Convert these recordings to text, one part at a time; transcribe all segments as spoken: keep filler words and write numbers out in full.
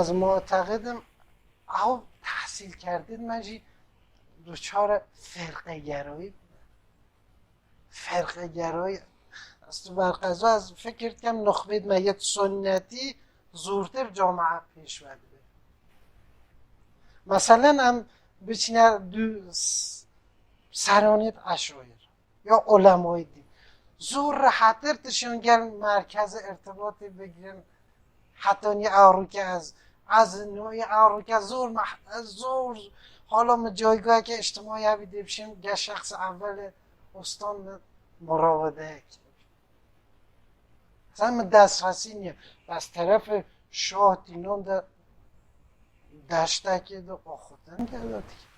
Ez muteqid im, ew tehsîlkerdin me jî duçar ferqegerayî bûne. Ferqegerayî, ez tu berqeza, ez fikir dikim, nuxbêt me yet sunnetî zûrtir camia pêş ve dibe. Meselen, em biçine du s-, seranêt eşayir ya ulemayê dîn. Zor rehetir tişin gel merkezi irtibatê bigrin. Hetanî arûke ez, ez noyê arûke zor meh-, ez zor hala min caygaheke îctimaî hebî dê bişim, gel şexs evvelê ostan min murawedeyek. Sen min destresî niye. Bes terefê şah dînan de deştekê de axutin de dikî.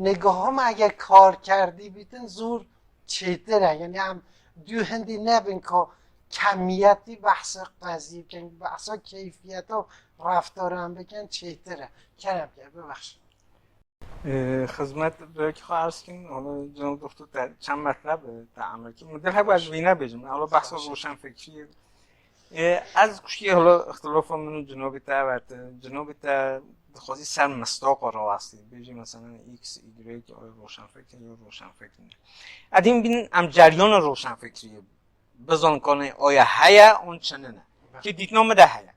Nêgaha me eger kar kerdî bîtin zor çêtir e. Yanî em dû hindî nebin ku kemiyetî behsa qezî bikin, behsa keyfiyeta reftaran bikin çêtir e. Kerem ke, bibexşin. Xizmet belkî xwe erz kin, hala cino doktor te çend metleb te emir kin. Min dil hebû ez vîne bêjim. Hala behsa roşenfikrî. Ez kuşkî hala ixtilafa min û cinobî te vet. Cinobî te dixwazî ser mistoqa rawestî. Bêjî mesela X, Y, roşenfikr ya roşenfikr ne. Edîm bin em ceryana roşenfikrî bizon konê oya heye, on çinine. Ki dîtno min de heye.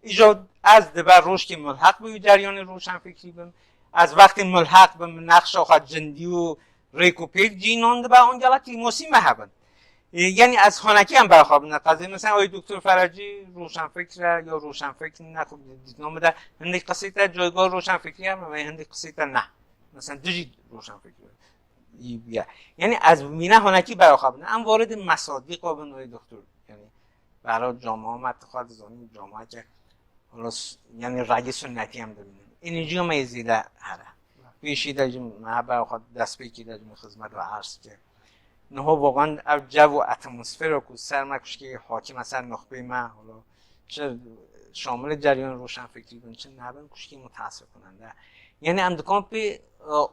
Îjo ez dibe rojkî mulheq bi wî ceryanê roşenfikrî bim. Ez wextî mulheq bim, nexşa xwe cindî û rêk û pêk cî non dibe, on gela tîmosî me hebin. E, yanî ez honekî em bera xwe bine qezê. Mesela oy doktor Ferecî roşenfikr e, ya roşenfikr ne xwe dîtno min de hindik qisê te coygo roşenfikrî ye, me hindik qisê te ne. Mesela dijî roşenfikr e. Î bûye. Yanî ez mîna honekî bera xwe bine. Em waridê mesadîqa bin oy doktor. Yanî bera cama me tu xwe dizanî, cama ke hala s-, yanî regî sunnetî em dibînin. Înî cî me zêde here. Pêşî de jî me bera xwe destpêkî de jî min xizmet ve erz kir. Niha voqan ev cev û atmosfera ku ser me kuşkî hakime ser nuxbê me, hala çi şamilê ceryan roşenfikrî bin, çi nebin, kuşkî muteesif kunende. Yanî em dikan pê, e,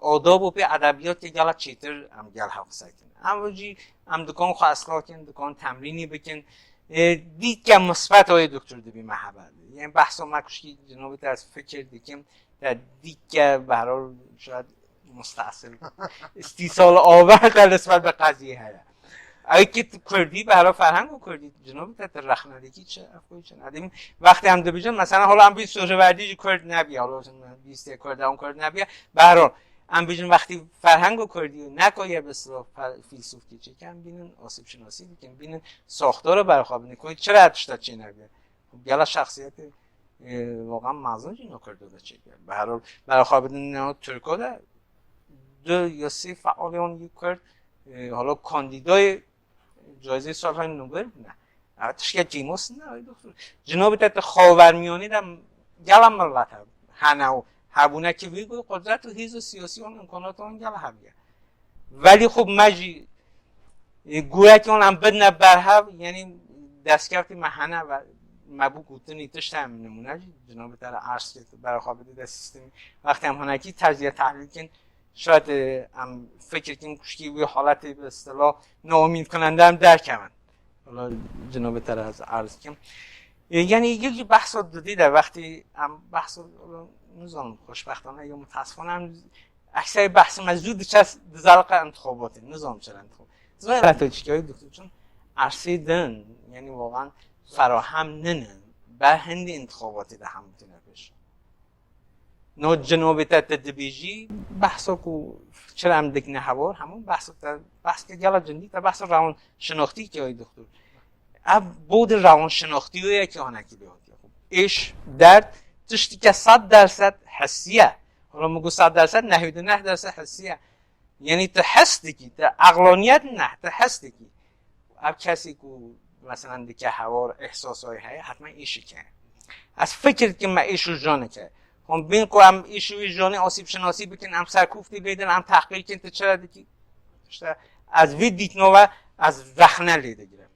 adab û pê edebiyatê gela çêtir em gel hev qise kin. Em jî em dikan xwe islah kin, dikan temrînî bikin. E, dîtke misbet oyê doktor dibî me hebe. Yanî behsa me kuşkî cinobî te ez fikir dikim. Te dîtke behral şayet mustesil. Îstîsal aver te nisbet bi qezî heye. Ew ki tu kurdî, behra ferheng û kurdî, cinobî te tu rexne dikî çi, ev koy çi. Edîm wextê em dibijin, mesela hala em bî Sohreverdî jî kurd nebiye, hala bîstê kurd, ew kurd nebiye. Behral, em bijin wextî ferheng û kurdî û nekoye bi silav fe-, fîlsûfkî çêke, em bînin asîbşinasî dikin, bînin saxtara berxwe binin, koy çira tişta çê nebiye. Gela şexsiyetê, e, voqan mezin jî no kurdo de çêke. Behral, berxwe bidin no Tirko de du ya sê fealê wan yî kurd, e, hala kandîdayê cayzê Salhayê Nobel bûne. Ev tiştke cîmos ne, ay doktor. Cinobî te tu Xavermiyonî de gela millet hene û hebûne ki vî ku qudret û hêz û siyasî wan, îmkanat wan gela hebiye. Velî xwe me jî, e, gurek wan em bidine berhev, yanî destkeftî me hene ve me bû gotinî tişt em nimûne jî cinobî te re erz kir, bera xwe bidî de sîstemî. Wextê em hinekî tecziye tehlîl kin, şayet, e, em fikir kin kuşkî wî haletê bi istilah naomîd kunende em derkevin. Wala cinobê te re ez erz kim. E, yanî yek jî behsa didî de wextî em behsa, wala nizanim xweşbextane ya mutesifane em ekserî behsê me zû diçe dizaliqa intixabatê. Nizanim çira intixabat. Zî reto çikayî doktor çun ersê din, yanî voqan ferahem ninin. Ber hindî intixabatê de hemû têne pêş. No cinobê te tu dibêjî, behsa ku çira em dikine hewar, hemû behsa te, behs ke gela cindî te, behsa rewanşinaxtî ke ay doktor. Ev bo di rewanşinaxtî ye ke hanekî lê hatiye. Êş, derd, tiştî ke sed derset hisiye. Hala min got sed derset, nehwî di neh derset hisiye. Yanî tu hes dikî, tu eqlaniyet ne, tu hes dikî. Ev kesî ku meselen dike hewar, îhsasayî heye, hetmen îşî ke. Ez fikir dikim me îş û janê ke. Hûn bên ku em îş û janê asîbşinasî bikin, em serkûftî lê din, em tehqîr kin, tu çira dikî? İşte ez vî dîtno ve ez rexne lê digirim.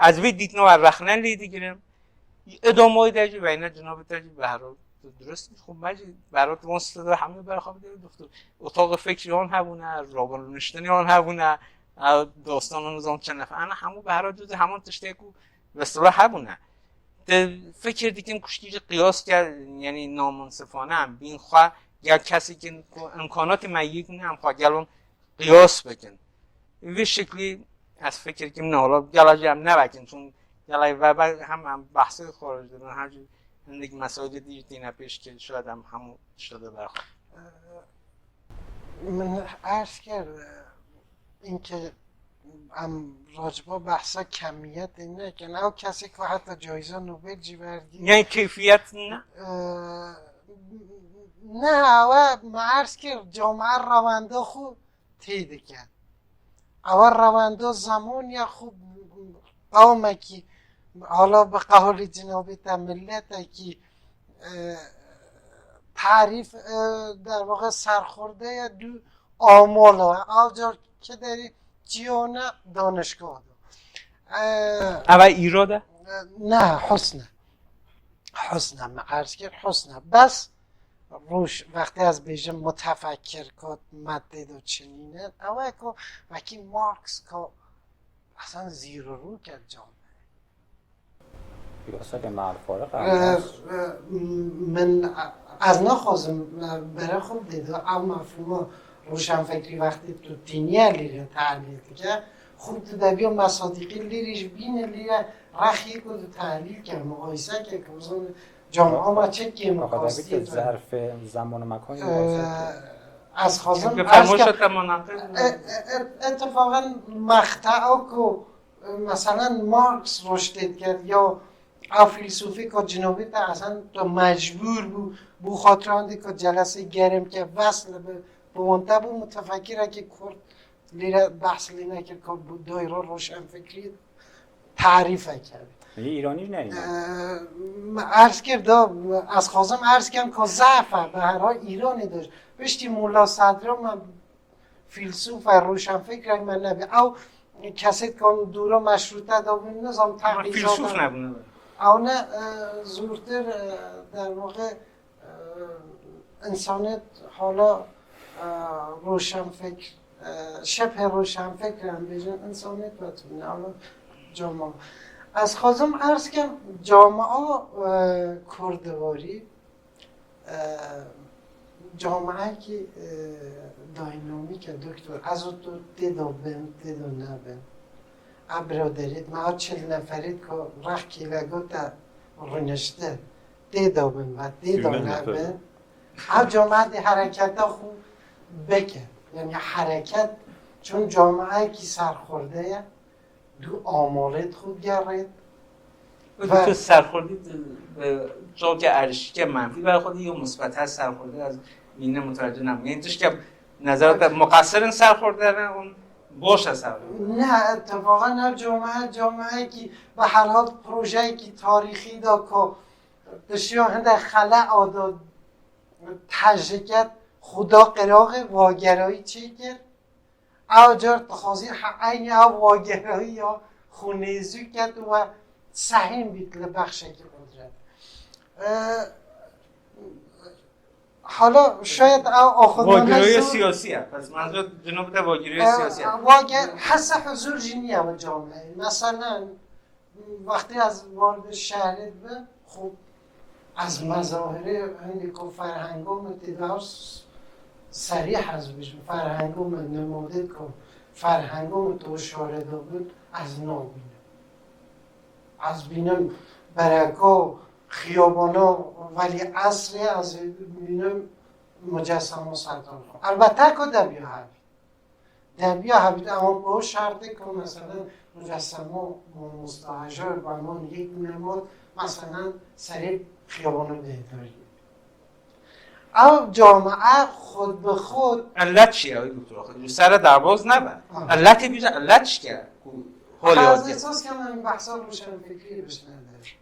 Ez vî dîtno ve rexne lê digirim. Îdamoyê de jî veyne cinabê te jî behro tu durust bî, xwe me jî behro tu wan stûdyo hemû ber xwe bidê doktor. Otaxê fikrî wan hebûne, robin niştinê wan hebûne, ew dostan wan zon çend nefer. Ana hemû behro cudî heman tiştê ku Mesela hebûne. Te fikir dikin kuşkî jî qiyas ke, yanî namunsifane em bîn xwe, gel kesêkin ku imkanatê me yek ne em xwe gel hûn qiyas bikin. Vî şeklî ez fikir kim ne ola, gela jî em nevekin, çun gela vebe hem em behsê xwe re dibin, hem jî hindik mesailê dî jî têne pêş ke şayad em hemû tişta de berxwe. Min erz kir, înke em racba behsa kemiyetê nekin. Ew kesê ku heta cayîza Nobel jî wergî. Yani keyfiyet ne? Ne, ewe me erz kir, camia rewenda xwe tê dike. Ewe rewenda zemaniya xwe qewmekî, hala bi qewlê cinabê te miletekî, e, tarîf, e, derwaqa serxwerde ye du amala. Ev car ki derê çiyone danişgah de. E, Eve îro de? Ne, husne. Husne, me erz kir husne. Bes rûş, wextê ez bêjim mutefekkir got me tê de çinîne. Ew e ku wekî Marx ku esan zîrorû kir came. Yoksa bir marifore Min, ez naxwazim bere xwe dê de ev mefhûma roşanfikrî wextê tu tîniye lîre tehlîl dike. Xû tu debiya mesadîqî lîrî ji bîne lîre rexiyê ku tu tehlîl ke, muqayese ke, ku bizanî Cam ama çekê min qastî zerfê zamanı makoni Ez xwazim Bi fermoşa te manaqib اتفاقا مقطع ku, e, meselen Marx roştê diket ya a filsofî ku cinobî te esen tu mecbûr bû bu xatirandî ku celesê germ ke vesl bi bi wante bû mutefekirekî kurd lîre behs lê nekir ku bu doyra roşenfikrî tarîfe kevin. Yê Îranî jî ne înan. Me erz kir da, ez xwazim erz kem ka zaf e, bi her hal Îranê de jî. Piştî Mola Sedra me fîlsûfe, roşenfikrek me nebî. Ew kesêt ka dûra meşrûte de bûn, nizam Ama filsuf teqîzata. Nebûne. Ew ne e, zûrtir e, derwaqa e, însanêt hala e, roşenfikr, e, şebhe roşenfikr em bêjin, însanêt ve tune ama cama. Ez xwazim erz kem cama e, kurdivarî e, camaekî e, dînamîk e, doktor. Ez û tu tê de bin, tê de nebin. A biraderêt me, a çil neferêt ku rex kêlego te rûnişti, tê de bin ve tê de nebin. A camaetê hereketa xwe bike. Yani hereket, çun camaekî serxwerde ye, du amalêt xwe gerêt. Ve tu serxwerdî bi çavke erişîke menfî berxwedî yo musbet her serxwerdî ez mîne mutewecih nebim. Yani tişke nezarete muqesirin serxwerde ne on boş e serxwerde. Ne, اتفاقا ev camiye, camiyekî bi her hal projeyekî tarîxî de ku pişiya hinde xele ada tejiket xuda qiraxê vagerayî çêkir. Ew car dixwazî he eynî ev wagerayî ya xwe nêzû ket û we sehîm bît li bexşekî qudret. E, hala şayet ew axudana Vageraya zor- siyasî ye. Pes manzur cinab te vageraya E, siyasî ye. Wage hese huzur jî niye bi camiyê. Meselen, wextê ez wardê şehrê dibim, xwe ez mezahirê hindê ku ferhengo min tê de serîh ez bijim, ferhengo min nimodê ku ferhengo min to şare de bin, ez nabînim. Ez bînim bereko, xiyabano Welî Esrê, ez bînim mucessemo Sertan xwe. Elbette ku debiya hebî. Debiya hebît, ama bi o şertê ku, meselen, mucessemo mamosta Hejar Beman yek nemot, meselen, serê xiyabana Bêhdariyê. Ew camia xud bi xud Ellet çi ye, doktor? Li ser de dawaz nebe. Ha. Elletê bîje, ellet çi ye ku holê Ez hatiye? Esas kem em behsa roşenfikrî bişne de.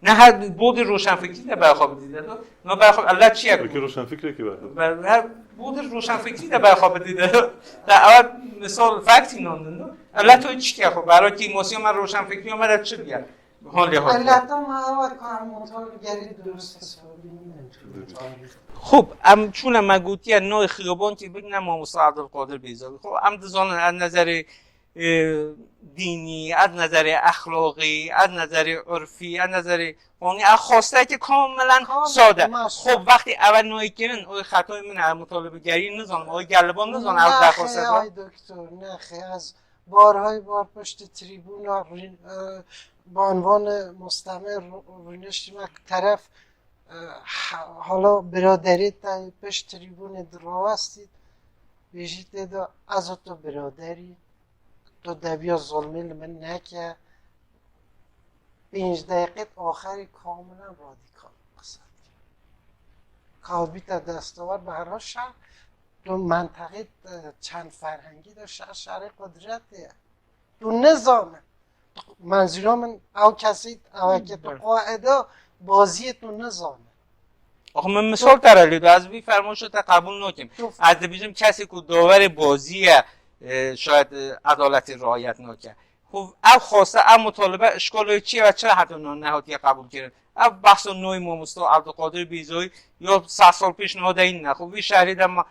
Ne her bodê roşenfikrî de berxwe bidî de. No berxwe ellet çi ye ku? Peki roşenfikrekî berxwe. Her bodê roşenfikrî de berxwe bidî de. Da ew misal faktî nandin do. Ellet o çi ye xwe? Bera ki emosiyon me roşenfikriya me de çi biye? Holê hatiye. Ellet o me ew ka motor gerî durust hesabî nîne. Xub, em çûne me gotiye noy xiyaban ki bigine mamosta Abdulkadir Beyzavi. Xub, em dizanin ez nezerê e, dînî, ez nezerê exloqî, ez nezerê urfî, ez nezerê qonî, ez xwestekî kamilen Kamil, sade. Maşallah. Xwe wextî ewe nayê kirin, o xetayê min e, mutalibegerî nizanim, o geliban nizanim, ez Nexê, derxweste ay doktor, nexê, ez barhay bar piştî trîbûna rî-, e, banvanê mustemê ru-, rûniştî me teref, e, ha-, hala biraderî te pişt trîbûnê dirawestî, bêjî tê de ez û tu biraderî. Tu debiya zulmî li min neke. Pênc deqît axirî kamilen radîkal qise dike. Ka bîte destewar bi her şer, tu menteqî, e, çend ferhengî de şer, şerê qudretê ye. Tu nizane. Menzûra min ew kesî, ew ke tu qaeda baziyê tu nizane. Axir min misal te re lê da, ez vî fermoşa te qebûl nakim. Tu Ez dibêjim kesê ku dawerê bazî ye, e, şayet, e, edaletê riayet nake. Xwe ev xweste, ev mutalibe îşkala wê çi ye ve çira heta niha nehatiye qebûl kirin? Ev behsa navê mamosta Evdilqadir Bîzoyî ya sed sal pêş niha de hîn ne. Xwe vî şehrî de ma-,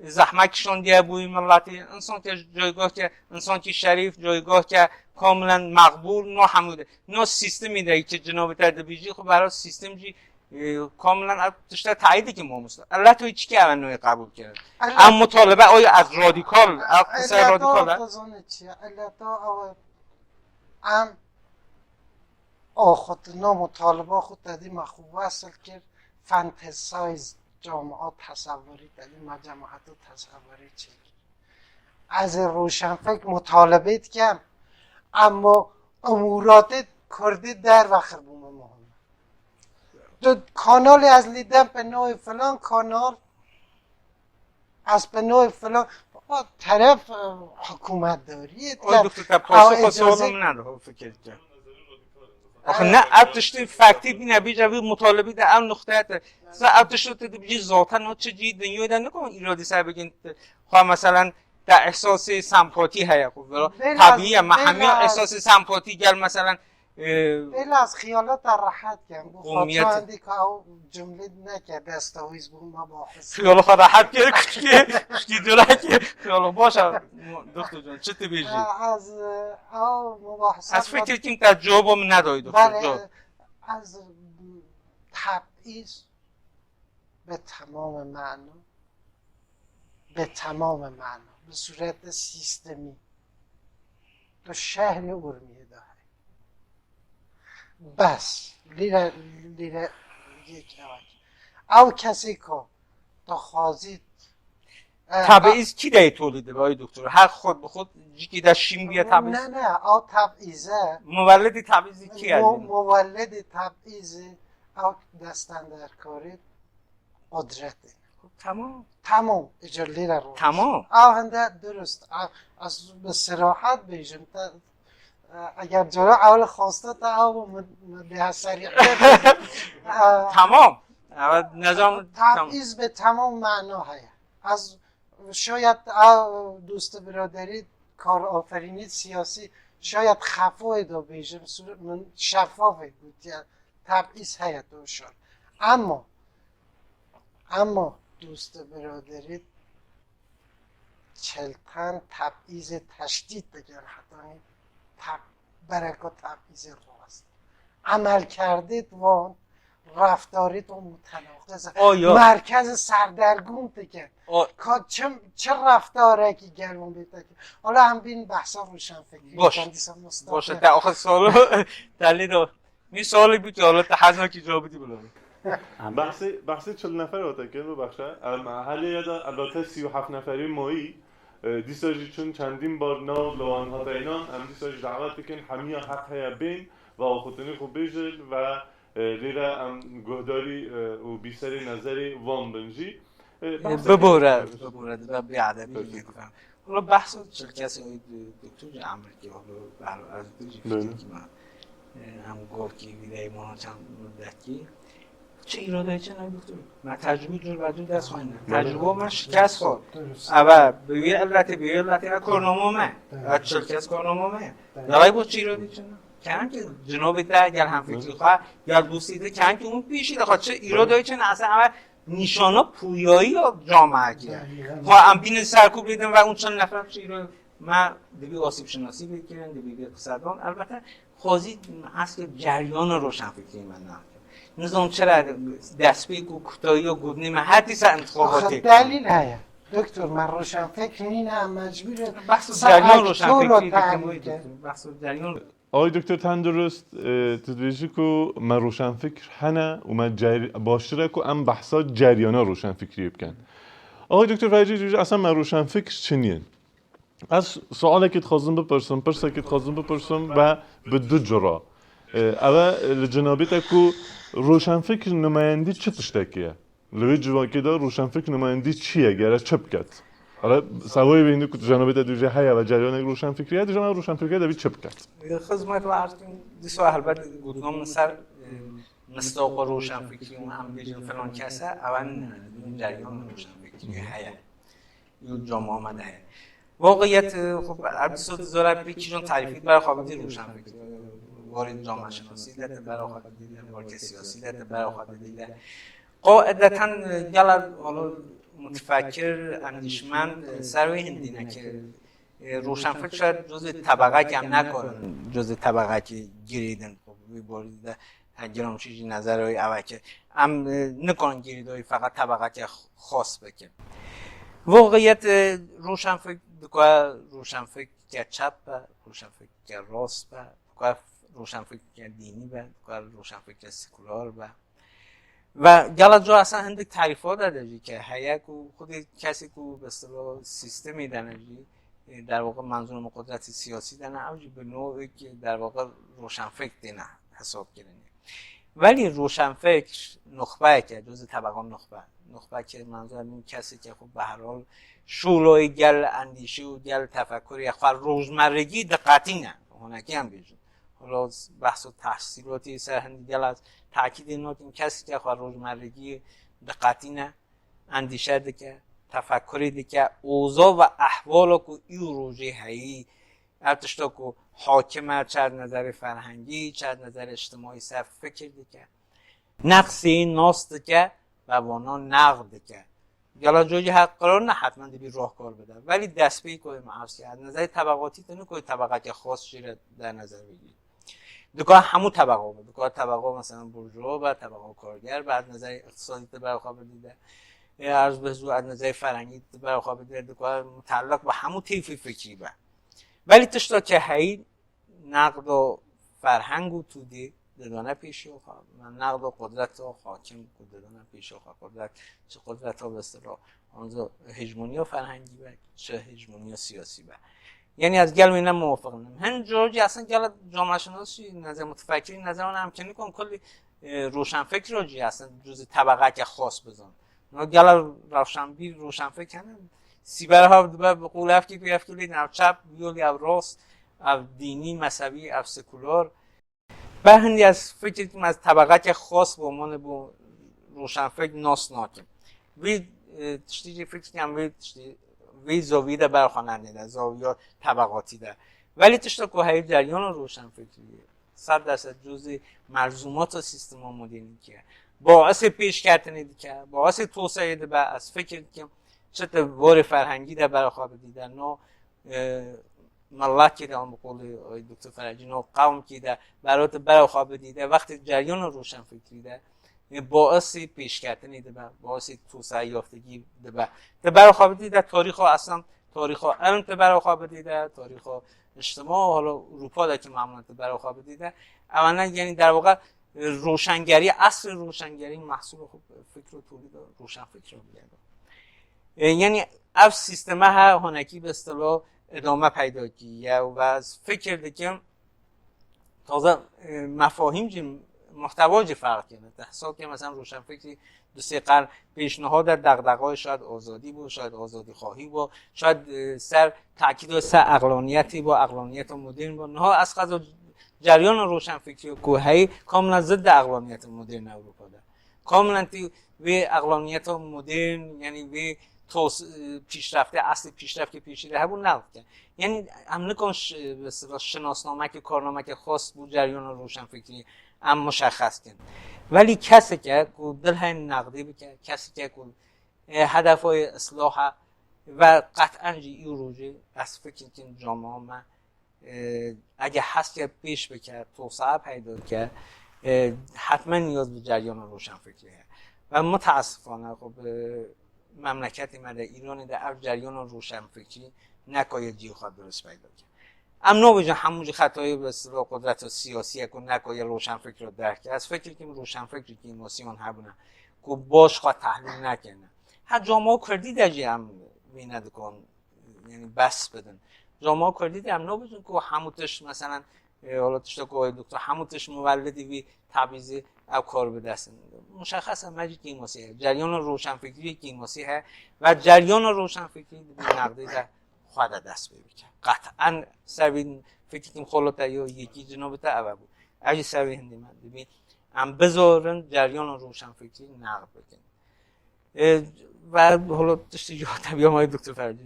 zehmet kişandiye bo wî miletî. Însan ke caygah ke, însankî şerîf, caygah ke kamilen meqbûl, no hemû de. No sîstemî de ki cenabê te dibêjî, xwe bera sîstem jî, e, kamilen ev tişte teyîd dike mamosta. Illet wê çi ke ev navê qebûl kirin? Illet Ev mutalibe, o ez radîkal, ev qise Illeta radîkal e. Tu zanî çi ye? Illeta ew e, em axutina mutaliba xwe tedî me xwe wesil kir, fantasize camia tesewurî tedî me cemaetê tesewurî çêkir. Ez ê roşenfek mutalibê dikem, ema umûratê kurdî derve xir bû min muhim. Tu kanalê ez lî dem pe navê filan kanal, ez pe navê filan, baba teref, e, hikûmetdariyê Oy te, doktor, te ew paso xwe icazê sualo min nediho fikir ke. Axir ne ev tiştê fektî bîne bîje vî mutalibî de ev nuxteye te. Sa ev tiştê te dibîjî zaten o çi cî dinyayê de nikon îradî ser bigin. Xwe meselen te ihsasê sempatî heye xwe vira. Belaz, Tabiye me hemiya belaz. ihsasê sempatî gel meselen, e, Belaz xiyala te rehet ken. Bu Qomiyet. Xaçandî ka o cumlî neke destawîz bû me bahis. Xiyala xwe rehet kir, kuşkî, kuşkî dura ki. Xiyala baş e, doktor can, çi tu bêjî? Ha, ez, e, ew mubahise Ez fikir kim te cevabê min nedayî, doktor Belê, can. Ez, e, tebîz bi temamê mena, bi temamê mena, bi sûretê sîstemî, tu şehrê Urmiyê de heye. Bes, lîre, lîre yek ew. Ew kesê ku tu xwazî, e, Tebîz kî de tolî dibe, ay doktor? Her xwe bi xwe cikî de şîn bûye tebîz? Ne, ne, ew tebîze. Muwellidî tebîzî kî ye? Mu-, muwellidî tebîzî ew destenderkarê qudretê. Tamam. Tamam, îcar lîre ro. Tamam. Ew hinde durust. Ew, ez bi serahat bêjim. Te, e, eger cara ew li xwasta te ew min, min bêha serî. E, Tamam. Evet, ne zaman? Tamam. Tebîz bi temam mena heye. Ez şayet ew dost biraderî, karaferînî siyasî, şayet xefoyê de bêjim, sur-, min şefafê gotiye, tebîz heye tu şar. Ama, ama dost biraderî çeltan tebîzê teşdît dikin, hetanî teb-, bereka tebîzê rast. Emelkerdê wan, reftarê wan mutenaqiz e. O, yok. Merkez serdergûn dikin. O Ka çi, çi reftarekî gel wan bê tekin. Hala em bîn behsa roşenfikrî Boş. Kendîsa Mustafa. Boş, te axir solo, te lê de. Min sualek bû ki, hala te hez nakî cevabî dî bila. Behsê, behsê çil nefer hate kir, bibexşe. Em hêlê ye de elbette sî û heft neferî mayî. E, dîsa jî çûn çendîn bar nav li wan hate înan. Em dîsa jî dawet dikin, hemiya heq heye bên ve axutinî xwe bêjin ve, e, lêre em guhdarî, e, û bîserê nezerê wan bin jî. E, E, behsê bibore, bibore, dibe bêedebî Peki. lê dibe. Wala behsa çil kesê, e, doktor jî emrikî, wala ber-, ez jî Buyurun. fikir kime. E, em gorkî vî de mana çend mudetkî. Çi îrade çi ne doktor? Me tecrûbî cur be cur dest xwe ne. Bele. Tecrûba me şikest xwe. Durust. Eve, bi wî illetê, bi wî illetê ve kornama me. Bele. Ve çil kes kornama me. Bele. Daray bo çi îrade çi ne? Kenem ki cinobê te gel hemfikrî Bele. xwe, gel dostî te, kenem ki hûn pêşî de xwe çi îrade çi ne? Esen eve nîşana pûyayî ya camiyekî ye. Bele. Xwe em bînin ser ku bidin ve hûn çend nefer çi îrade Me dibî asîbşinasî bikirin, dibî vê qisedan. Elbette xwezî ez ke ceriyana roşenfikrî me nakim. Nizam çira destpêk û kutayî û gotnê me her dîsa intixabatê. Delîl heye. Doktor, me roşenfikr nîne, em mecbûr in. Behsa ceriyana roşenfikrî dikim. Behsa ceriyana. Ay Doktor Tendurist, e, tu dibêjî ku me roşenfikr hene û me cer-, baştir e ku em behsa ceriyana roşenfikriyê bikin. Ay Doktor Fercî dibêje, eslên me roşenfikr çi nîn? Ez sualekê dixwazim bipirsim, pirsekê dixwazim bipirsim ve bi du cira. E, ev e li cenabê te ku roşenfikr numayendî çi tiştekî ye? Li wê civakê de roşenfikr numayendî çi ye, gere çi biket? Hala sewayê vê hindî ku tu cenabê te dibêje heye ve ceryanek roşenfikrî ye, dibêje me roşenfikrî ye, dibî çi biket? Xizmet ve artin dîsa helbet gotina min ser, e, mistoqa roşenfikrî û em bêjin filan kes e, ew nîne, dibin ceryan roşenfikrî heye. Yo cama me de heye. Waqiyet, e, xwe her dîsa tu zora pê kîjan tarîfî bera xwe bidî roşenfikr. Warê camaşinasî de te bera xwe bidî de, warê siyasî de te bera xwe bidî de. Qo edeten, e, gela, alo, mutefekkir, endîşmend, e, ser wê hindî neke, e, roşenfikr şaid cuzê tebeqekî em nekarin, cuzê tebeqekî girêdin, wî borî de, he, giramşî jî nezerê wî ew e ki em, e, nikarin girêdayî feqet tebeqeke xas bikin. Waqiyet, e, roşenfikr dikare roşenfikreke çep be, roşenfikreke rast be, dikare roşenfikreke dînî be, dikare roşenfikreke sekular be. Ve gela cara eslên hindik tarîfa de de jî ke heye ku xwedî kesê ku bi istilah sîstemê de ne jî, e, derwaqe menzûrê min qudretê siyasî de ne, ew jî bi navek derwaqe roşenfikr têne hesabkirinê. Welî roşenfikr nuxbeyek e, cuzê tebeqa nuxbe. Nuxbe ke menzûrê min kesê ke xwe beherhal şûloyê gel endîşî û gel tefekurê xwe rojmerregî diqetîne. Honekî em bêjin. Hala behsa tehsîlatê ser hindî gela tekîdê nakin, kesê ke xwe rojmerregî diqetîne, endîşe dike, tefekurê dike, oza ve ehvala ku îro rojê heyî, ev tişta ku hakim e, çi ez nezerê ferhengî, çi ez nezerê îctimaî ser fikir dike. Neqsê nas dike ve vana neqd dike. Gela cojî her qiror ne hetmen dibî roh kar bide. Welî destpêk ku em arz kir, ez nezerê tebeqatî tu nikayî tebeqeke xas jê re der nezer bigîrî. Dikare hemû tebeqa be. Dikare tebeqa mesela burjuwa be, tebeqa karger be, ez nezerê îqtisadî tu bera xwe bidî de. Ê arz bihzû ez nezerê ferhengî tu bera xwe bidî de, dikare muteleq be hemû têfê fikrî be. Belî tişta ke heyî neqdo ferheng û tu dî didane pêşiya xwe, neqdo qudreta hakim ku didane pêşiya xwe, qudret, çi qudreta bi istilah, anca hejmoniya ferhengî be, çi hejmoniya siyasî be. Yanî ez gel wê ne muwafiq nim. Hin cor jî eslên gela camaşinas jî neze mutefekkirî neze wan em kenikan kulî, e, roşenfikra jî eslên cuzî tebeqeke xas bizan. No gela rewşenbîr, roşenfik hene. Sîber hav dibe bi qûl ev kî ev kulî ev çep, yolî ev rast, ev dînî, mezhebî, ev sekular. Ber hindî ez fikir dikim ez tebeqeke xas bo mane bo roşenfik nas nakim. Vî, e, tiştî jî fikir dikim vî tiştî, vî zaviyê de ber xwe nenêde, zawiya tebeqatî de. Welî tişta ku heyî ceryana roşenfikrî sed derset cuzî melzûmata sîstema modernî dike. Baisê pêşketinê dike, baisê toseyê dibe, ez fikir dikim, çi tu borê ferhengî de bera xwe bidî de, no, e, miletê de, an bi qolê, e, Doktor Feracî, no qewmkî de, bero tu bera xwe bidî de, wextê ceryana roşenfikrî de, e, baisê pêşketinê dibe, baisê toseyaftegî dibe. Tu bera xwe bidî de, tarîxa eslan, tarîxa ilm tu bera xwe bidî de, tarîxa îctima, hala Ewropa de ki memûlen tu bera xwe bidî de, ewana, yanî derwaqa, e, roşengerî, eslê roşengerî mehsûlê xwe fikr û tolîda roşenfikra bûye. E, yanî ev sîsteme he honekî bi istilah idame peyda kiriye û ez fikir dikim taze, e, mefahîm jî, muhtewa jî ferq kene. Te hesab ke mesela roşenfikrî du sê qern pêş niha de dexdexayê şayad azadî bû, şayad azadîxwahî bû, şayad, e, ser tekîdo ser eqlaniyetî bû, eqlaniyeta modern bû. Niha ez qezo ceryana roşenfikrî ku heyî kamila zidde eqlaniyeta modern Ewropa de. Kamila tî vê eqlaniyeta modern, yanî vê tos, e, pîşrefte, eslê pîşrefkê pêşî de hebû neqd dike. Yanî em nikon ş-, mesela şinasnamekê, karnamekê xas bû ceryana roşenfikrî em muşexes kin. Welî keseke ku dil heye neqdê bike, keseke ku, e, hedefayê islaha, Ve qet'en jî îro jî ez fikir dikim camia me, e, ege hez ke pêş bike, tosaye peyda ke, e, hetmen niyaz bi ceryana roşenfikrî heye. Ve miteesifane xwe bi memleketê me de, Îranê de ev ceryana roşenfikrî nekaye cihê xwe dirust peyda ke. Em nabêjin hemû jî xetayê bi siva qudreta siyasî ye ku nekaye roşenfikra derke. Ez fikir dikim roşenfikrê kêmasî wan hebûne ku baş xwe tehlîl nekirine. Her camia kurdî de jî em vê nedikan, yanî bes bidin. Camia kurdî de em nabêjin ku hemû tişt, meselen, e, wala tişta ku ay doktor, hemû tişt muwellidî vî Tebrizî ew kar bi dest in. Muşexxes e me jî kêmasî heye. Ceryana roşenfikrî kêmasî heye ve ceryana roşenfikrî di vî nexdê de xwe de dest pê bike. Qet'en ser vî fikir dikim xolota yo yekî cinabê te ev bû. Ev jî ser vî hindî me dibî em bizorin ceryana roşenfikrî neqd bikin. E, ve holo tiştî jî hate biya me doktor Ferdi,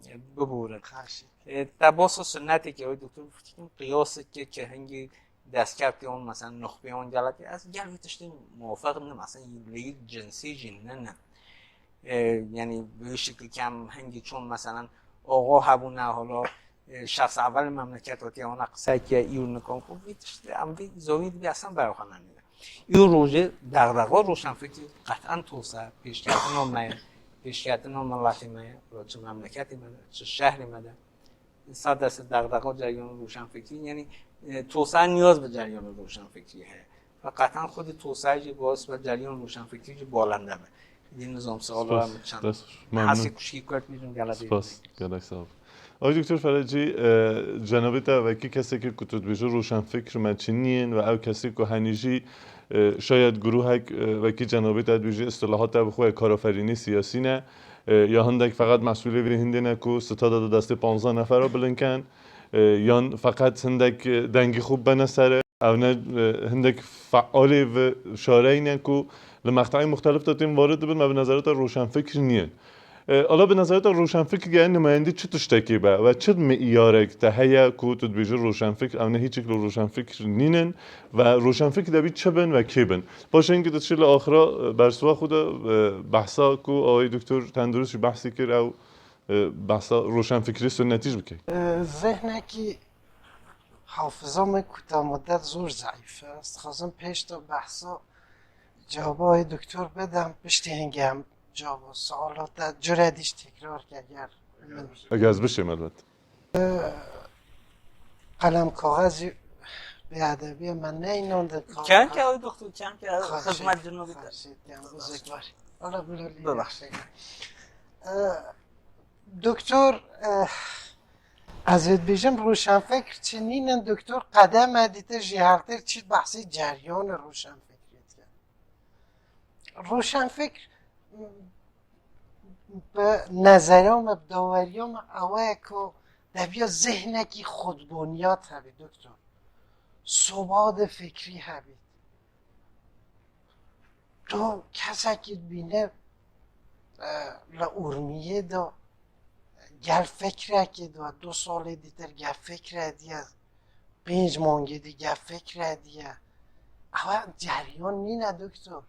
e, biborin. Xaşî. E, te basa sunnetê ke, oy doktor fikir dikim qiyasê ke, ke hingî destkeftê wan, mesela nuxbê wan gelekî, ez gel vî tiştî muwafiq nim, mesela leyîk cinsî jî nine. E, yanî bi şekil kem hingî çon, mesela oxo hebûne, holo, e, şexs evel memleket hatiye wana qisey ke îro nikan ku vî tiştî em vî zovî dibî esan berxwe nenîne. Îro rojê dexdexa roşenfikrî qet'en tosa pêşketina me ye, pêşketina miletê me ye, çi memleketê me de, çi şehrê me de. Sade se dexdexa ceryana roşenfikrî, yanî, e, tosa niyaz bi ceryana roşenfikrî heye. Ve qet'en xwedî tosayê jî bas ve ceryana roşenfikrî jî balende be. Dî nizam sala Spas. Çend. Dest xweş. Memnun. Hesê kuşkî kurt bîjim gele Spas. Gelek sağ ol. Ay Doktor Ferecî, e, cenabê te wekî kesekî ku tu dibêjî roşenfikr me çinîn ve ew kesî ku henî jî, e, şayet guruhek, e, wekî cenabê te dibêjî istilahata bi xwe karaferînî siyasî ne, e, ya hindek feqet mesûlê vê hindê ne ku stada di destê panzdeh nefera bilind ken, e, yan feqet hindek, e, dengî xwe bene ser e. Ew ne, e, hindek fealê vê şareyî ne ku li meqteyê muxtelif de tên varid dibin, me bi nezareta roşenfikr nîn. E, ala bi nezareta roşenfikr gere nimayendî çi tiştekî be ve çi mi'yarek te heye ku tu dibêjî roşenfikr, ew ne hîçik li roşenfikr nînin ve roşenfikr debî çi bin ve kê bin? Paşê hingî tu çi li axira, e, bersiva xwe de, e, behsa ku awayî doktor Tendurist jî behsî kir, ew, e, behsa roşenfikrê sunnetî jî bike. E, zihnekî Hafiza me kuta mudet zor zeîf e. Ez dixwazim pêş de behsa cewaba wê doktor bidim, piştî hingê em cewaba suala te cure dîş tekrar ke ger min Eger ez bişêm elbet. Qelem kaxezî bêedebiye me neynon de ka- Kem ke ew doktor, kem ke Xaşî, xizmet cinobî te. Xaşî, kem buzek var. Ala bila lî Bibexşe. Ee, Doktor, e, ez ê dibêjim roşenfikr çi nînin, doktor qedeme dîtir jî heltir çî behsê ceryanê roşenfikrî dike. Roşenfikr, bi nezera me, bi daweriya me ew e ku debiya zihnekî xudboniyat hebî, doktor. Sobadê fikrî hebî. Tu kesekî dibîne, e, li Urmiyê de gel fikrekê de, du salê dîtir gel fikre diye, pênc mangê dî gel fikre diye. Ew ceryan nîne doktor.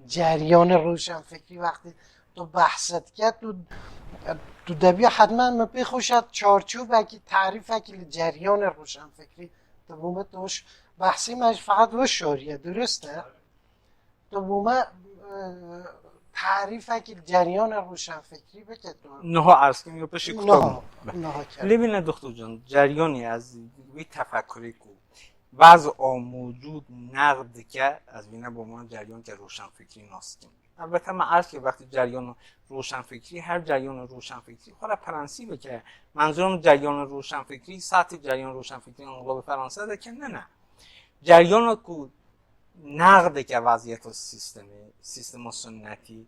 Ceryanê roşenfikrî wextê tu behs dike, tu, tu debiya hetmen min pê xweş e çarçovekî, tarîfekî li ceryanê roşenfikrî. Tu bo me tu ş-, behsê me ji feqet wê şoriye, durust e. Tu bo me, e, tarîfekî li ceryanê roşenfikrî bike tu. Niha erz kim, yo piştî kuta Niha, bû. Niha kevin. Lê bîne doktor can, ceryanê ez wî tefekurê ku vaz a mewcûd neqd dike, ez vîne bo me ceryan ke roşenfikrî nas kim. Elbette me erz kir wextî ceryan roşenfikrî, her ceryan roşenfikrî xwe re prensîbek e. Menzûrim ceryan roşenfikrî, saetê ceryan roşenfikrî înqilabê Feranse de ke ne ne. Ceryan ku neqd dike vaziyeta sîstemê, sîstema sunnetî,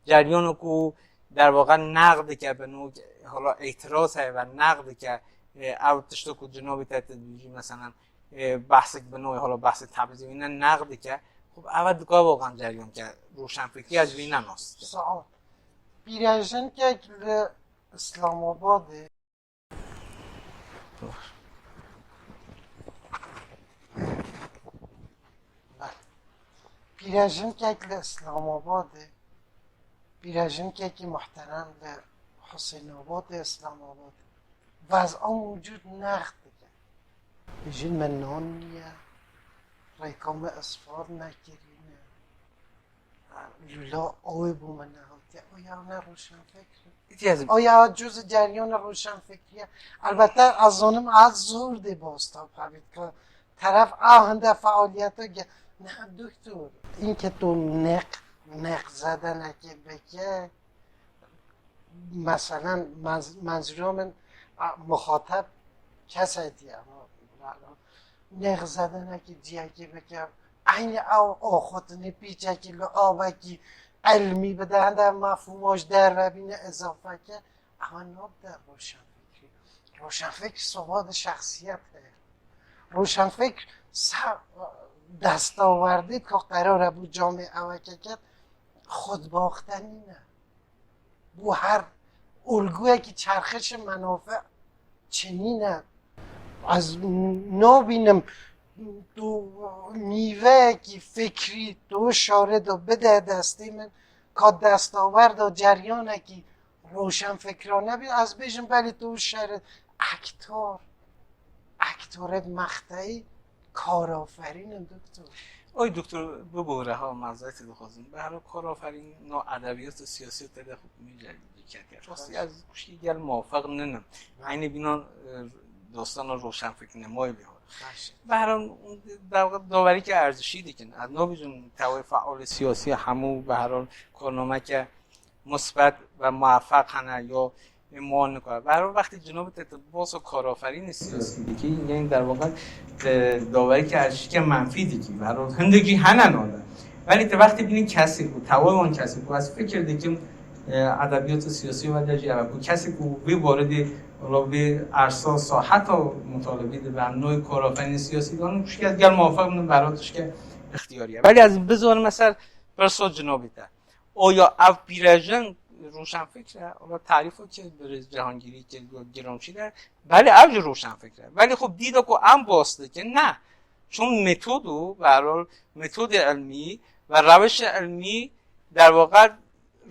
ceryan ku derwaqa neqd dike bi nû, hala îtiraz heye ve neqd dike, e, ew tişto ku cinabê te dibêjî, meselen, e, behsek bi nû, hala behsê Tebrizî wî ne neqd dike, xwe ev e dika voqan ceryan ke roşenfikrî ez wî ne nas dike. Sağ ol. Pîrejin kek li Îslamabadê. Pîrejin kek li Îslamabadê. Pîrejinekekî muhterem li Husênabadê, Îslamabadê, wez'a mewcûd neqd dike. Dijî me nan niye, rêka me isfad nekirîne. Lûla awê bo me nehatiye. Oya ne roşenfikr e. Îhtiyacım. Oya cuzî ceryana roşenfikrî ye. Elbette ez zanim ez zor dê bostap hebît ka teref a hinde fealiyete ge-, ne doktor. Înke tu neq, neq zedenekê bike, meselen, menz-, menzura min, a, muxateb kesê diye, ama, yani, nêx zedenekî ciyekî bike, eynî ew axutinî pîçekî li avekî ilmî bide, hende mefhûma ji derve bîne izafeke, ewa nabde roşenfikrî. Roşenfikr soba de şexsiyet heye. Roşenfikr se destawerdî ka qerara bû camê eweke ket, xudbaxte nîne. Bo her ulguyekî çerxişê menafe çinîne. Ez nabînim tu mîveyekî fikrî tu şarê de bide destê min, ka destawerda ceryanekî roşenfikrane bî, ez bêjim belê tu şerê ektor, ektorê mexteyî karaferîn in doktor. Oy doktor, bibore ha, mazereti dixwazim. Be her hal karaferîn no edebiyat û siyasiyet de xwe min ceketiye. Rastî ez kuşkî gel muwafeq ninim. Eynî bînan, e, dostana roşenfikr nemayê bî ha. Be her hal daverî ke erzişî dikin. Ez nabêjim tewê fealê siyasî hemû be her hal karnameke musbet ve muwefeq hene ya ê wan nikare. Be her hal wextê cinabê te tu basa karaferînê siyasî dikî, yanî derwaqe tu dawerî ke erzişîke menfî dikî. Be her hal hindekî hene nade. Belê tu wextê bînî kesê ku, tewê wan kesê ku ez fikir dikim, e, edebiyata siyasî ve de jî ev e ku kesê ku vê waridê wala vê ersa saheta mutalebî de be noyê karaferînê siyasî de, kuşkî ez gel muwafeq ninim be her hal tişke îxtiyarî ye. Belê ez bizanim ser pirsa cinabê te. Oya ev pîrejin roşenfikr e, ola tarîfo ke birêz Cihangîrî kir, got girançî de. Belê ev jî roşenfikr e. Belê xwe dîda ku em bas dikin, ne. Çun metodo, be her hal metodê ilmî ve rewişê ilmî derwaqe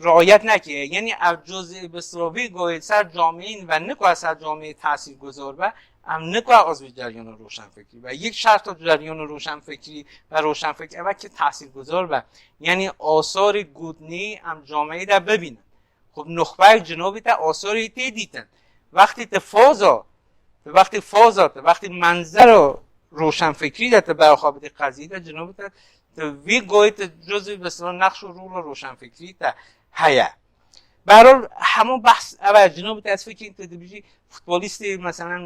riayet neke. Yanî ev cuzê bi silavî goyê ser cameyên ve nikare ser cameyê tesîrguzar be, em nikare az vê ceryana roşenfikrî be. Yek şerta ceryana roşenfikrî ve roşenfikr ev e ke tesîrguzar be. Yanî asarê gotinê em cameyê de bibînin. Xwe bi nuxbeyek cinabê te asarê tê dîtin. Wextê te faza, te wextê faza, te wextê menzera roşenfikrî de te beraxa bidî qezî de, cinabê te, te vî goyê te cuzî mesela nexş û rola roşenfikrî te heye. Be her hal hemû behs ev e, cinabê te ez fikirî te dibêjî futbolîstê, meselen,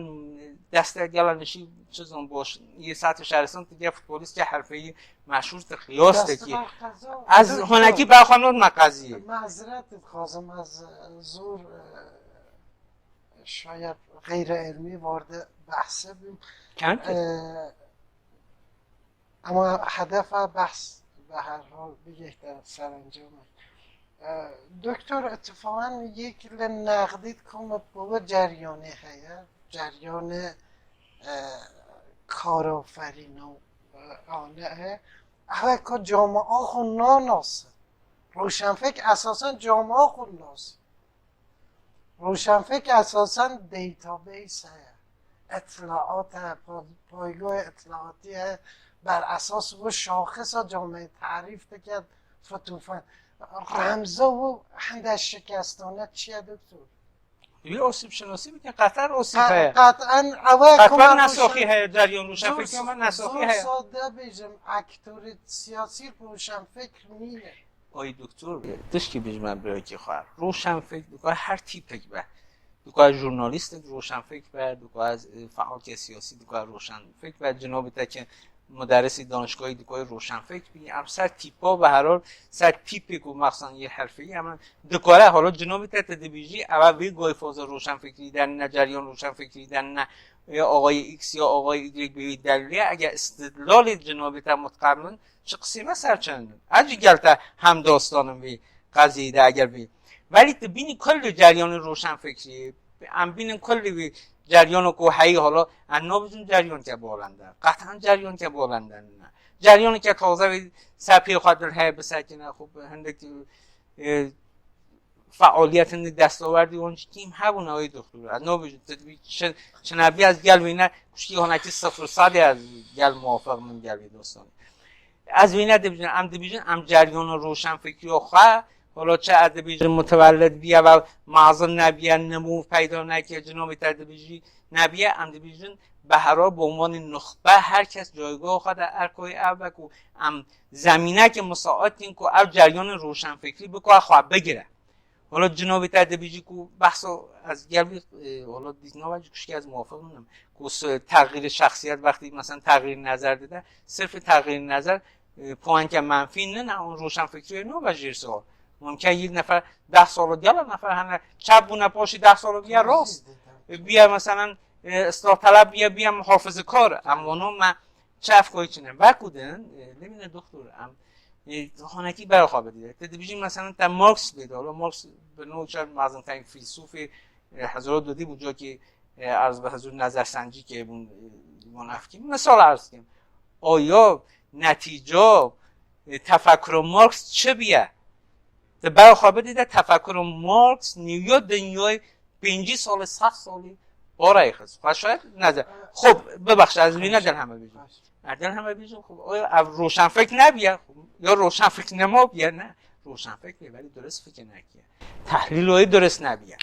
deste gela nişî, çi zon boş, yê saetê şerestan, tu gel futbolîstê herfeyî meşhûr te qiyas te kî. Ez honekî beraxa nod me qezî. Mazeret dixwazim, ez zor, e, şayet xeyre ilmî warde behse bim. Kent? E, Ama hedefa behs be her hal bigihte serencamê. E, Doktor, ittifaqan yek li neqdî dikim bi wê ceryanê heye, ceryanê, e, karaferîn û, e, ane heye. Ew e ku camia xwe nanase. Roşenfik esasen camia xwe nas. Roşenfik esasen database heye. Îtlaat heye, pa-, paygoyê îtlaatî heye. Ber esas wî şaxisa cameyê tarîf dike, fitûfen. Remza wî hinde şikestane çi ye doktor? Wî osîbşinasî bike, qeten osîb heye. Qeten ew e. Qeten nesaxî heye, ceryan roşenfikra me nesaxî heye. Zor sade bêjim, ektorê siyasî roşenfikr nîne. Ay doktor, tişkî bijme birekî xwe. Roşenfik dikare her tîpek be. Dikare jurnalîstek roşenfik be, dikare, e, fealke siyasî dikare roşenfik be, cinabê te ke muderisê danişgahî dikare roşenfik bî. Em ser tîpa be her hal, ser tîpê ku mexsan yê herfeyî, em dikare hala cinabê te te dibêjî, ew e vê gayê faza roşenfikrî de ne, ceryan roşenfikrî de ne, ya axayê X ya axayê Y bi wî delîlê, eger îstidlalê cinabê te mutqebin, çi qisî me ser çend in? Ez jî gel te hemdastan im vî qezî de eger bî. Belê tu bînî kulî ceryanê roşenfikrî, em bînin kulî wî ceryano ku heyî hala, em nabêjin ceryaneke balend e. Qeten ceryaneke balend e nîne. Ceryaneke taze wî ser pê xwe dil heye bisekine, xwe bi hindek, e, fealiyetên destawerdî wan jî kêm hebûn, ew ê doktor. Ez nabêjim, tu dibî çi, çi nebî ez gel wêne kuşkî hanekî sifir sedî ez gel muwafiq min gel wê dostanê. Ez wêne dibêjim, em dibêjin, em ceryana roşenfikriya xwe, hala çi ez dibêjim, mutewellid biye ve mezin nebiye, nimû peyda neke, cinabê te dibêjî nebiye, em dibêjin, behera bi ûnvanê nuxbe her kes caygeha xwe de erkayê ev be ku em zemînekê misaît kin ku ev ceryanê roşenfikrî bikare xwe bigire. Hala cinabê te dibêjî ku behsa ez gel vî, e, hala dîtna ve ji kuşkî ez muwafiq nînim. Ku s-, texîrê şexsiyet wextî mesela texîrê nezer dide, sirfê texîrê nezer, e, puanke menfî nîne, hûn roşenfikriyê nû ve jêr sal. Mumkin yî nefer deh sal gela nefer hene çep bûne paşî deh sal biye rast. E, biye mesela, e, ıslah talep biye, biye muhafizekar. Em wano me çi ev koyî çine. Veku din, e, ne bîne doktor, em, e, hanekî bera xwe bidî. Te dibêjî mesela te Marx bêde, hala Marx bi nû çar mezinterîn fîlsûfê, e, hezara dudî bû, cokî, e, erz bi hezûr nezersencî ke bûn, e, wan ev kî. Misal erz kim. Aya netîca, e, tefekkura Marx çi biye? Di bera xwe bidî de tefekkura Marx nîviya dinyayê pêncî salî, sed salî parayê xist. Xwe şayet neze. Xwe bibexşe, ez vî ne del heme bêjim. Erdem heme bêjim, xwe, o, ev roşenfik nebiye, ya roşenfik nema biye, ne. Roşenfik biye, belî durist fikir nekiye. Tehlîloyê durist nebiye.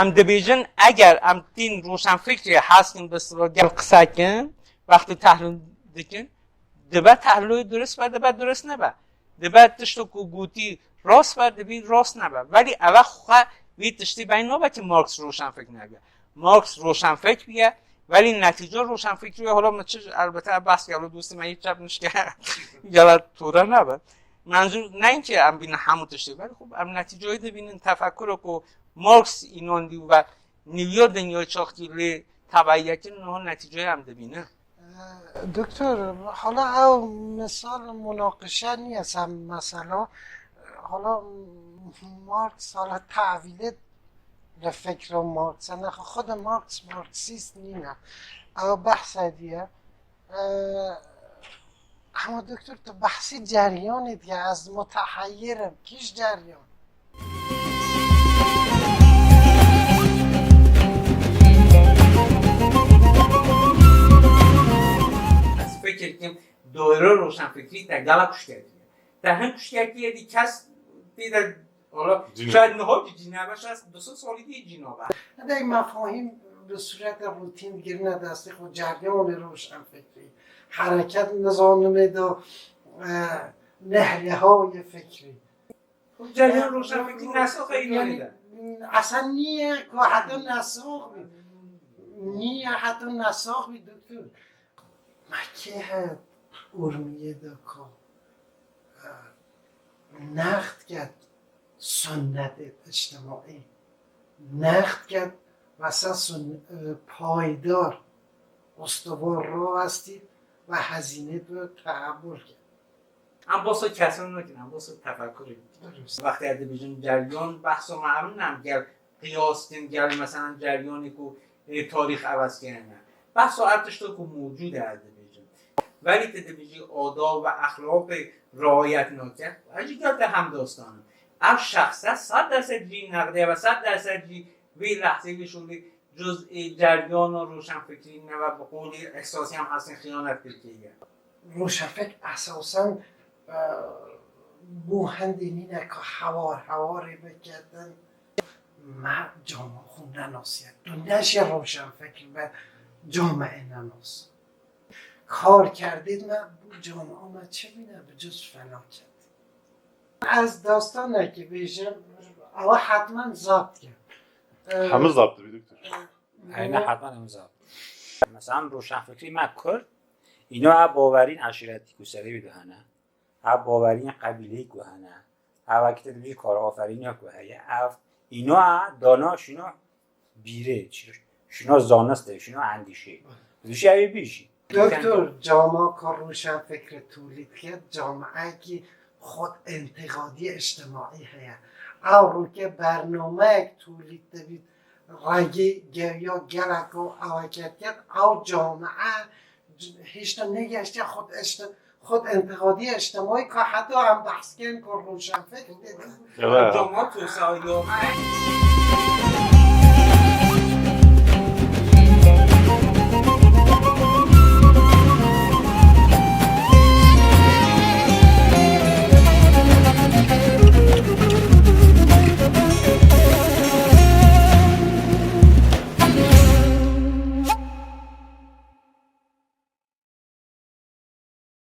Em dibêjin, eger em tîn roşenfikrê heskin bi sira gel qise kin, wextê tehlîl dikin, dibe tehlîloyê durist be, dibe durist nebe. Dibe tişto ku gotî rast be, dibî rast nebe. Belî eve xwe vî tiştî beyn nabe ki Marx roşenfik nebiye. Marx roşenfik biye, belî netîca roşenfikrî ye. Hala min çi, elbette ev behs gelo dostê me yê çep nişke gela tore nebe. Menzûr ne inke em bînin hemû tiştê, belî xwe em netîcayê dibînin, tefekkuro ku Marx înandî ve nîviya dinyayê çaxkî lê tebeî yekin, niha netîcayê em dibînin. Doktor, hala ew misal munaqişe niye sen mesela, hala Marx hala tevîlê li fikra Marx, yani xwe de Marx Marksîst nîne. Ew behse diye. Ee, ama doktor, tu behsî ceryanê diye, ez muteheyir im. Kîj ceryan? Ez fikir kim doyro roşenfikrî te gela kuşkekî ye. Te hin kuşkekî ye dî kes tê de, ola, Cînî. Şayet niha cî cînebe, şayet du sed salî dî cînabe. Hedey mefahîm bi sûrete rutîn girine destê xwe, ceryanê roşenfikrî. Hereket nizanimê de, e, nehrê hawê fikrî. Ceryan roşenfikrî nesaxe Îranê de. Esen niye ku heta nesax bî. Niye heta nesax bî, doktor. Me kê he Urmiyê de ku, e, next ket sunnetê içtimaî. Next ket mesela sun-, e, payidar, ustuvor rawestî ve hezînê bi teqebul ket. Em basa kesan nakin, em basa tefekkurê. Durust. Wextê ez dibêjim ceryan, behsa me ev ne, em gel qiyas kin, gel mesela ceryanê ku, e, tarîx ewez kirine. Behsa ev tişta ku mewcûd e ez dibêjim. Belê tu dibêjî adab ve exlaqê riayet nake, ez jî gel te hemdastan im. Ev şexse sed dersed jî nexdê ve sed dersed jî vê lehzê vê şolê cuz'ê ceryana roşenfikrî nebe, bi qolî ehsasî em hestin xiyanet pê kiriye. Roşenfik esasen, e, bo hindê nîne ku hewar hewarê biketin, me cama xwe nenasiye. Tu neşê roşenfikir be, cama ê nenas. Kar kerdê me bo cama me çi bîne bi cuz felaket. Ez dastanekî bêjim, ewa hetman zapt ke. E, Hemû zapt dibî, doktor. Heyne heta nimza. Mesela roşenfikrî me Kurd, îno ev bawerîn eşîretî ku serê wî de hene, ev bawerîn qebîleyî ku hene, ev wekî te dibêjî karaferîna ku heye, ev îno a dana şino bîrê, şino zanistê, şino endîşê. Dibêjî ew ê bêjî. Doktor, cama ku roşenfikrê tolîd ket, camieyekî xud întiqadî îctimaî heye. Ew roke bernameyek tolîd dibît, regê gewiya gelek û eweket ket, ew camie c-, hêşta negeştiye xud îcti-, خود انتقادی اجتماعی که حتی هم بحث کن که روشنفکر دید. Evet. جماعت و سایه.